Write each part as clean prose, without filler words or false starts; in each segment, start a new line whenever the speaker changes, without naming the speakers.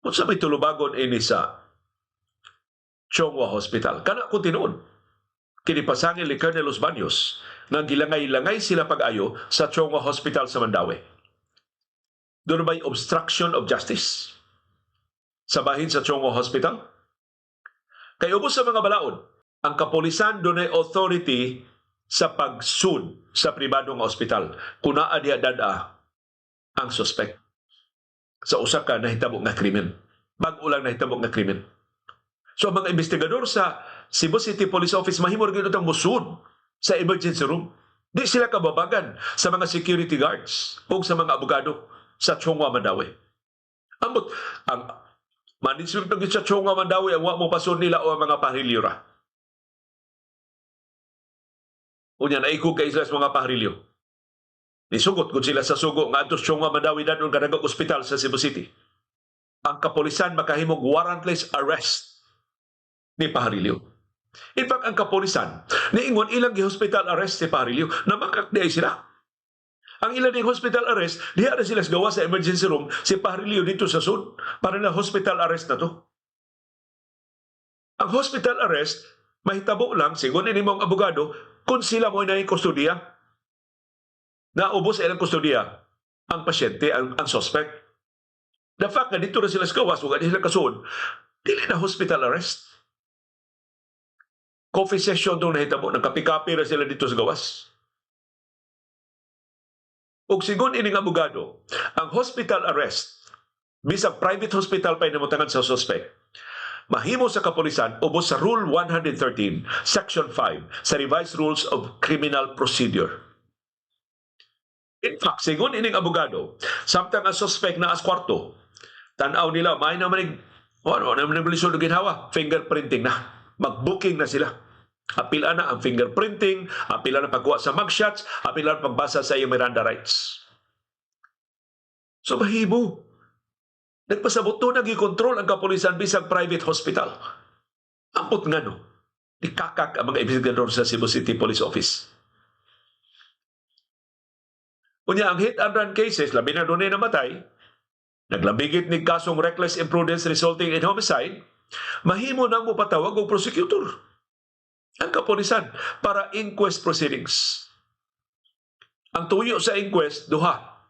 Unsa may tulubagon ini sa Chong Hua Hospital? Kana kung tinuod. Kini pasangil ni Colonel Los Baños nga gilangay-langay sila pag-ayo sa Chong Hua Hospital sa Mandaue. Duna ba'y obstruction of justice sa bahin sa Chong Hua Hospital? Kay ubos sa mga balaod, ang kapolisan dunay authority sa pagsud sa pribadong ospital kung naa diha dad-a ang suspect sa usa ka nahitabo nga krimen. Bag-o lang nahitabo nga krimen. So ang mga investigador sa Cebu City Police Office mahimo ra gyud ang musud sa emergency room. Di sila kababagan sa mga security guards o sa mga abogado sa Chong Hua Mandaue. Ambot, ang management ng sa Chong Hua Mandaue ang wa mo pasod nila o ang mga parilyo ra. Unya naikog kay sila sa mga parilyo. Nisugot kung sila sa sugo nga adto sa Chong Hua Mandaue dadon kanang ospital sa Cebu City. Ang kapolisan makahimog warrantless arrest ni Pajarillo. In fact, ang kapolisan, niingon ilang gi-hospital arrest si Pajarillo, namakak di ay sila. Ang ilang ning hospital arrest, diha na sila sa gawa sa emergency room, si Pajarillo dito sa sud, para na hospital arrest na to. Ang hospital arrest, mahitabo lang, sigon ini mong abogado, kung sila mo na kustodiya. Naubos sa ilang kustodiya ang pasyente, ang suspect. The fact na dito na sila sa gawas, wala sila kasud, dili na hospital arrest. Coffee session itong nahitabo, nagkapi-kapi ra sila dito sa gawas. Ug sigon ining abogado, ang hospital arrest, bisag private hospital pa inamutangan sa suspect, mahimo sa kapulisan ubos sa Rule 113, Section 5 sa Revised Rules of Criminal Procedure. In fact, sigon ining abogado, samtang ang suspect naa sa kwarto, tan-aw nila, may naman ano, naman lisod og ginhawa, fingerprinting na. Mag-booking na sila. Apila na ang fingerprinting, apila na pagkuha sa mugshots, apila na pagbasa sa iyong Miranda rights. So mahimo. Nagpasabot to, nag-control ang kapulisan bisag private hospital. Ambot nga no. Nikakak ang mga investigador sa Cebu City Police Office. Unya ang hit and run cases, labi na dunay namatay, naglambigit ni kasong reckless imprudence resulting in homicide, mahimo nang mopatawag og prosecutor ang kapulisan para inquest proceedings. Ang tuyo sa inquest, duha.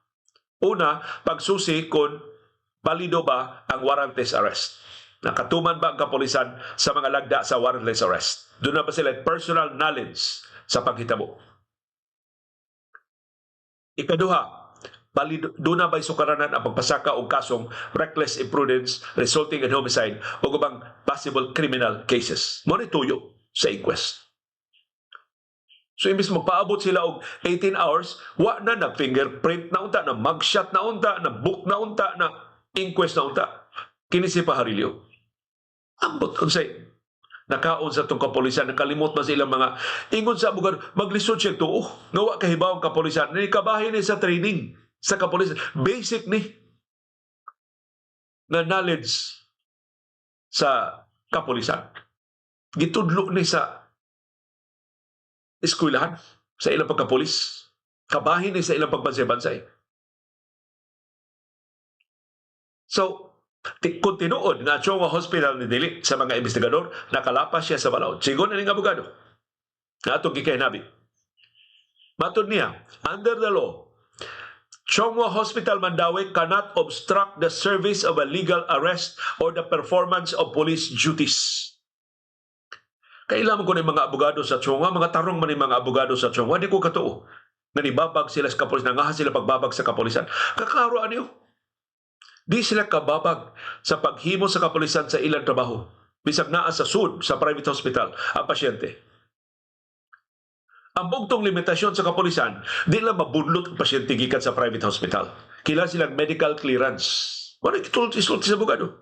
Una, pagsusi kung balido ba ang warrantless arrest. Nakatuman ba ang kapulisan sa mga lagda sa warrantless arrest? Duna ba sila personal knowledge sa paghitabo? Ikaduha, balido, duna ba'y sukaranan ang pagpasaka og kasong reckless imprudence resulting in homicide o ubang possible criminal cases? Mao ni tuyo sa inquest. So imbis magpaabot sila og 18 hours, wa na na fingerprint na unta, na mugshot na unta, na book na unta, na inquest na unta. Kini si Pajarillo. Ambot unsay nakaon sa tong kapolisan, nakalimot ba sa ilang mga ingon sa abogado, maglisod siya tuo. Nga wa kahibaw ang kapolisan, ni kabahin ni sa training sa kapolisan. Basic ni na knowledge sa kapolisan. Gitudlo ni sa eskwelahan sa ilang pagkapulis. Kabahin ni sa ilang pagbansay-bansay. So, kung tinuod nga Chong Hua Hospital ni dili sa mga investigador, nakalapas siya sa balaod. Sigon na ning abogado na atong gikahinabi. Matod niya, under the law, Chong Hua Hospital Mandaue cannot obstruct the service of a legal arrest or the performance of police duties. Kailangan ko ng mga abogado sa Chong Hua, mga tarong man yung mga abogado sa Chong Hua, di ko katuo. Nga nibabag sila sa kapulisan, nangaha sila pagbabag sa kapulisan. Kaklaro ano? Di sila kababag sa paghimo sa kapulisan sa ilang trabaho. Bisag naa sa sud, sa private hospital, ang pasyente. Ang bugtong limitasyon sa kapulisan, di lang mabudlot ang pasyente gikan sa private hospital. Kailangan silang medical clearance. Wala kitulti-sulti sa abogado.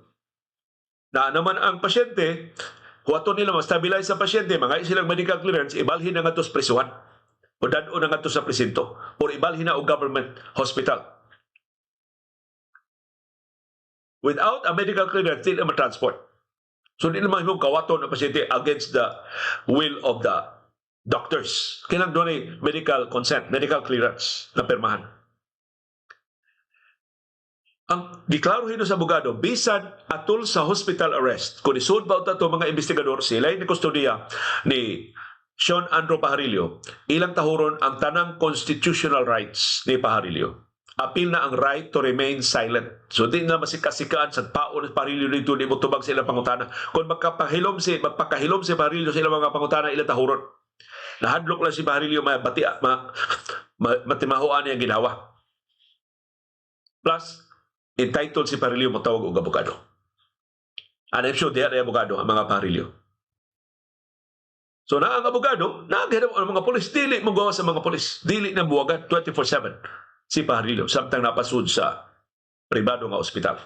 Na naman ang pasyente, huwaton nila ma-stabilize ang pasyente, mga silang medical clearance, ibalhin na nga to sa prisuhan. O dad-o na nga to sa presinto. O ibalhin na og government hospital. Without a medical clearance, di na ma-transport. So, di na mahimong kawaton ang pasyente against the will of the doctors. Kailangan doon ay medical consent, medical clearance na permahan. Ang giklaro hino sa abogado, bisan atol sa hospital arrest, kung isud ba to mga investigador, sila ni kustodiya ni Sean Andrew Pajarillo, ilang tahuron ang tanang constitutional rights ni Pajarillo. Apil na ang right to remain silent. So di na masikasikaan sa paon ni Pajarillo dito, di mo tubag sa ilang pangutana. Kung magpakahilom si Pajarillo sa ilang mga pangutana, ilang tahuron. Nahadlok lang si Pajarillo mabati, matimahoan niyang ginawa. Plus, entitled si Pajarillo motawag og abogado. And I'm sure diha na abogado ang mga Pajarillo. So na ang abogado, na ang mga polis, dili mo gawa sa mga polis. Dili na buwagan 24/7 si Pajarillo samtang napasud sa pribado nga ospital.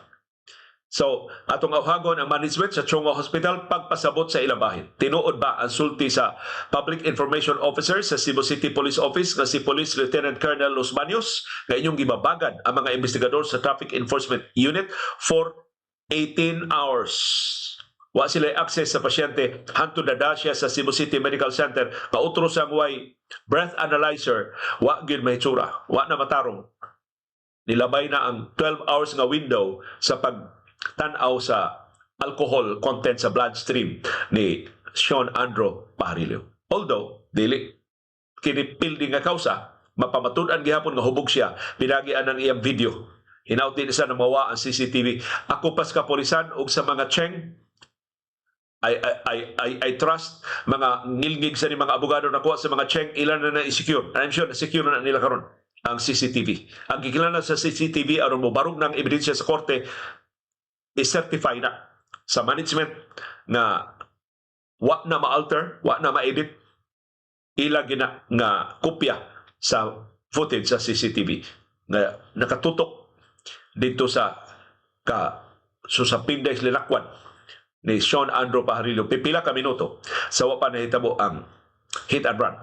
So, atong awhagon ang management sa Chong Hua Hospital pagpasabot sa ilang bahin. Tinuod ba ang sulti sa Public Information Officer sa Cebu City Police Office nga si Police Lieutenant Colonel Los Baños nga inyong gibabagan ang mga investigador sa Traffic Enforcement Unit for 18 hours? Wa sila access sa pasyente hantod na siya sa Cebu City Medical Center nga utro sang way breath analyzer, wa gyud mahitsura, wa na matarong. Nilabay na ang 12 hours nga window sa pag tan-aw sa alcohol content sa bloodstream ni Sean Andrew Pajarillo. Although, dili kini pildi nga kausa, mapamatud-an gihapon nga hubog siya pinagian ang iyang video. Hinaut din sa namawa ang CCTV. Ako pas kapolisan og sa mga Cheng, I trust mga ngilngig sa ni mga abogado nakuha sa mga Cheng, ilan na na-secure. And I'm sure na-secure na nila karon ang CCTV. Ang gikinahanglan sa CCTV aron mobarog ng ebidensya sa korte, i-certify na sa management na wa na ma-alter, wa na ma-edit, ila gina nga kopya sa footage sa CCTV nga nakatutok dito sa ka so sa Pinday Linakwan ni Sean Andrew Pajarillo pipila ka minuto sa wa pa nahitabo ang hit and run.